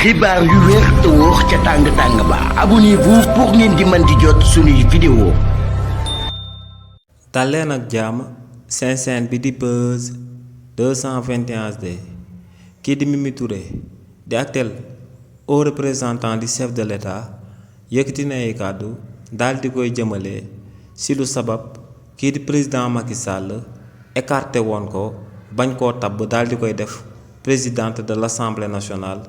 xibaar yu wér te wóor ca tàng ba abonnez-vous pour ngeen di mën di jot suñuy vidéo. Daleen ak jàmm seen chaîne bi di Buzz 221 HD kii di Mimi Touré di actuel haut représentant du chef de l'État yëkkati na ay kàddu daal di koy jëmale ci lu sabab kii di président Macky Sall écarté woon ko bañ koo tabb daal di koy def présidente de l'Assemblée nationale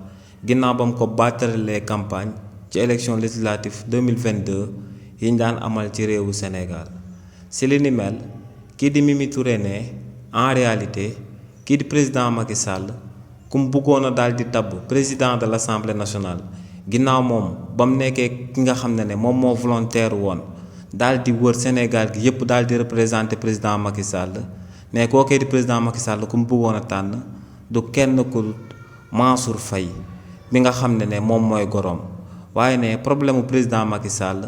ginnaaw ba mu ko baataralee campagne ci élection législative 2022 yi ñu daan amal ci réewu Sénégal ci li ni mel kii di Mimi Touré ne en réalité kii di président Macky Sall ku mu bëggoon a daal di tabb président de l'Assemblée nationale ginnaaw moom ba mu nekkee ki nga xam ne moom moo volontaire woon daal di wër Sénégal gi yépp daal di représenter président Macky Sall ne kookee di président Macky Sall ku mu bëggoon a tànn du kenn ku Mansour Faye bi nga xam ne moom mooy goroom waaye ne problème mu président Macky Sall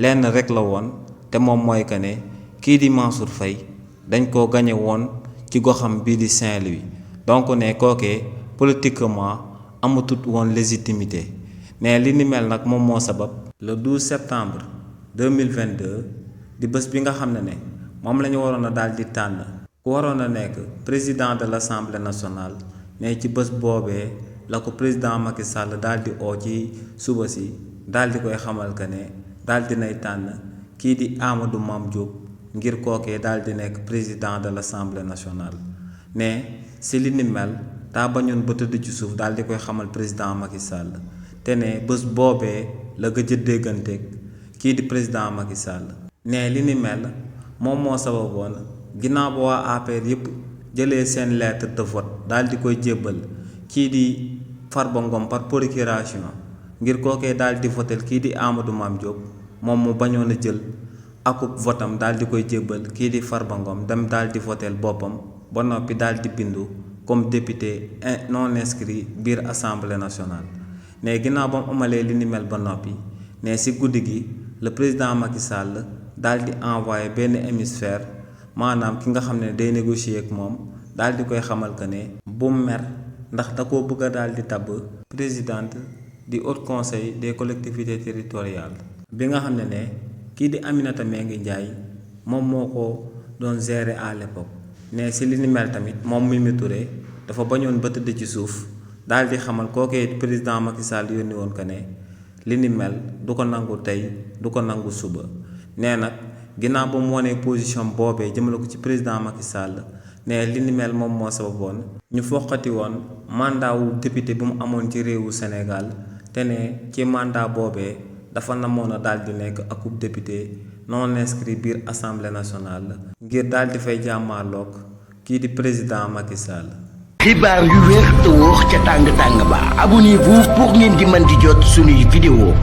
lenn rek la woon te moom mooy que ne kii di Mansour Faye dañ koo gañe woon ci goxam bii di Saint-Louis donc ne kookee politiquement amatut woon légitimité ne li ni mel nag moom moo sabab le 12 septembre 2022 di bés bi nga xam ne moom la ñu waroon a daal di tànn ku waroon a nekk président de l'Assemblée nationale ne ci bés boobee la ko président Macky Sall daal di oo ci suba si daal di koy xamal que ne daal di nay tànn kii di Amadou Mame Diop ngir kookee daal di nekk président de l'Assemblée nationale ne si li ni mel daa bañoon ba tëdd ci suuf daal di koy xamal président Macky Sall te ne bés boobee la gëj a dégganteeg kii di président Macky Sall ne li ni mel moom moo sababoon ginnaaw ba waa APR yépp jëlee seen lettre de vote daal di koy jébbal kii di Farba Ngom par procuration ngir kookee daal di votel kii di Amadou Mame Diop moom mu bañoon a jël akub votam daal di koy jébbal kii di Farba Ngom dem daal di votel boppam ba noppi daal di bindu comme député non inscrit biir assemblée nationale ne ginnaaw ba mu amalee li ni mel ba noppi ne ci guddi gi le président Macky Sall daal di envoyé benn hémisphère maanaam ki nga xam ne day négocier ak moom daal di koy xamal que ne bu mer ndax da koo bëgg a daal di tabb présidente du haut conseil des collectivités territoriales bi nga xam ne kii di Aminata Mbengue Ndiaye moom moo ko doon gérer à l'époque ne ci li ni mel tamit moom Mimi Touré dafa bañoon ba tëdd ci suuf daal di xamal kookee président Macky Sall yónni woon que ne li ni mel du ko nangu tey du ko nangu suba nee nag ginnaaw ba mu wonee position boobee jëmale ko ci président Macky Sall ne li ni mel moom moo sababoon ñu foqati woon mandat wu député bu mu amoon ci réewu Sénégal te ne ci mandat boobee dafa namoon a daal di nekk akub député non inscrit biir assemblée nationale ngir daal di fay jàmmaarloog kii di président Macky Sall. xibaar yu wér te wóor ca tàng ba abonnez-vous pour ngeen di mën di jot suñuy vidéo.